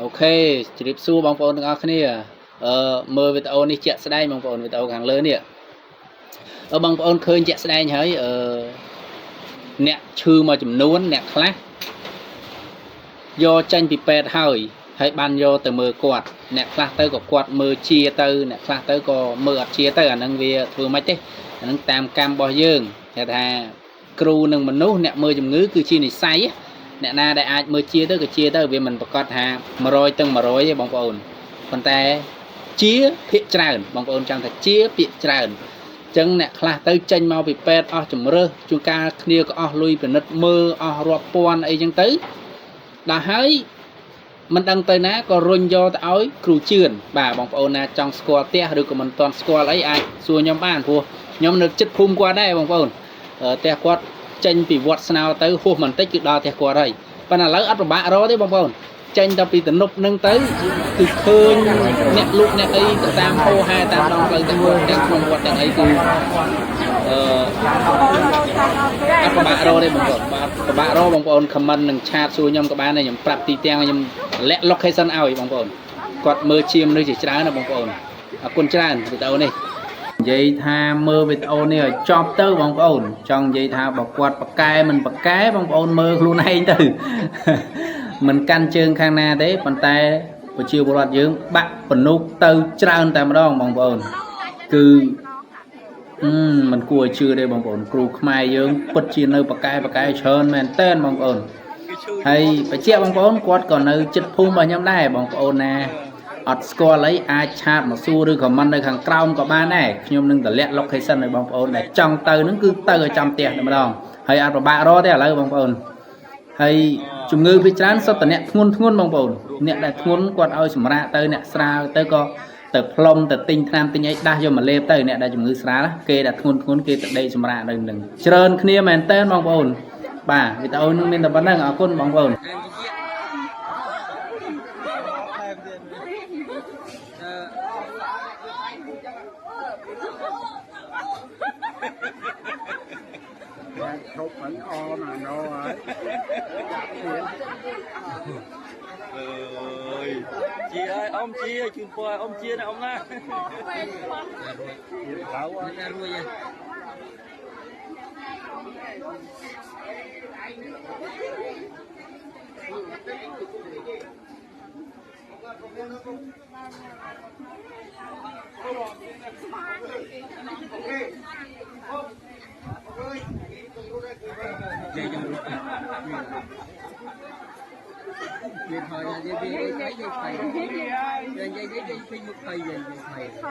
OK ជម្រាបសួរបងប្អូនទាំងអស់គ្នាអឺមើលវីដេអូនេះជាក់ស្ដែងបងប្អូនវីដេអូខាងលើនេះអឺបងប្អូនឃើញជាក់ស្ដែងហើយអឺអ្នកឈឺមួយចំនួនអ្នកខ្លះយកចេញពីពេទ្យហើយហើយបានយកទៅមើលគាត់អ្នកខ្លះទៅក៏គាត់មើលជាទៅអ្នកខ្លះទៅក៏មើលអត់ជាទៅអាហ្នឹងវាធ្វើម៉េចទេអាហ្នឹងតាមកម្មរបស់យើងគេថាគ្រូនិងមនុស្សអ្នកមើលជំងឺគឺជានិស័យអ្នកណាដែលអាចមើលជាទៅក៏ជាទៅវាមិនប្រកាសថា100ទាំង100ទេបងប្អូនប៉ុន្តែជាភាកច្រើនបងប្អូនចង់ថាជាភាកច្រើនអញ្ចឹងអ្នកខ្លះទៅចេញមកពីពេទ្យអស់ជំរើសជួនកាលគ្នាក៏អស់លុយពិនិត្យមើលអស់រាប់ពាន់អីចឹងទៅដល់ហើយមិនដឹងទៅណាក៏រុញយកទៅឲ្យគ្រូជឿនបាទបងប្អូនណាចង់ស្គាល់ផ្ទះឬក៏មិនទាន់ស្គាល់អីអាចសួរខ្ញុំបានព្រោះខ្ញុំនៅចិត្តភូមិគាត់ដែរបងប្អូនផ្ទះគាត់ចេញពីវត្តស្នោទៅហួសបន្តិចគឺដល់ផ្ទះគាត់ហើយប៉ុន្តែឥឡូវអត់ពិបាករកទេបងប្អូនចេញទៅពីទំនប់នឹងទៅគឺឃើញអ្នកលក់អ្នកអីទៅតាមហោហែតាមដងផ្លូវទាំងវត្តទាំងក្នុងវត្តទាំងអីគឺអឺអត់ពិបាករកទេបងប្អូនបាទពិបាករកបងប្អូន comment និង chat សួរខ្ញុំក៏បានដែរខ្ញុំប្រាប់ទីតាំងខ្ញុំលាក់ location ឲ្យបងប្អូនគាត់មើលជាមនុស្សជាច្រើនណាបងប្អូនអរគុណច្រើនវីដេអូនេះនិយាយថាមើលវីដេអូនេះឲ្យចប់ទៅបងប្អូនចង់និយាយថាបើគាត់ប្រកែមិនប្រកែបងប្អូនមើលខ្លួនឯងទៅ មិនកាន់ជើងខាងណាទេប៉ុន្តែប្រជាពលរដ្ឋយើងបាក់ពនុកទៅច្រើនតែម្ដងបងប្អូនគឺអឺមិនគួរឲ្យជឿទេបងប្អូនគ្រូខ្មែរយើងពិតជានៅប្រកែប្រកែច្រើនមែនតើបងប្អូនហើយបញ្ជាក់បងប្អូនគាត់ក៏នៅចិត្តភូមិរបស់ខ្ញុំដែរបងប្អូនណាអត់ស្គាល់អីអាច chat មកសួរឬ comment នៅខាងក្រោមក៏បានដែរខ្ញុំនឹងតម្លាក់ location ឲ្យបងប្អូនដែលចង់ទៅហ្នឹងគឺទៅឲ្យចំផ្ទះតែម្ដងហើយអត់ពិបាករកទេឥឡូវបងប្អូនហើយជំងឺពីច្រើនសុទ្ធតែអ្នកធ្ងន់ធ្ងន់បងប្អូនអ្នកដែលធ្ងន់គាត់ឲ្យសម្រាកទៅអ្នកស្រាលទៅក៏ទៅផ្លុំទៅទិញថ្នាំទិញអីដាស់យកមកលេបទៅអ្នកដែលជំងឺស្រាលគេដែលធ្ងន់ធ្ងន់គេទៅដេកសម្រាកនៅនឹងច្រើនគ្នាមែនតើបងប្អូនបាទវីដេអូនឹងមានតែប៉ុណ្្នឹងអរគុណបងប្អូន ឈប់មិនអមអាណោហើយ អើយជាហើយអ៊ំជាជូនពរឲ្យអ៊ំជាណាអ៊ំណា ជាឡៅ ណារួយ វាថយនិយាយវាស្អីនិយាយថៃនិយាយនិយាយឃើញមុខថៃនិយាយថៃ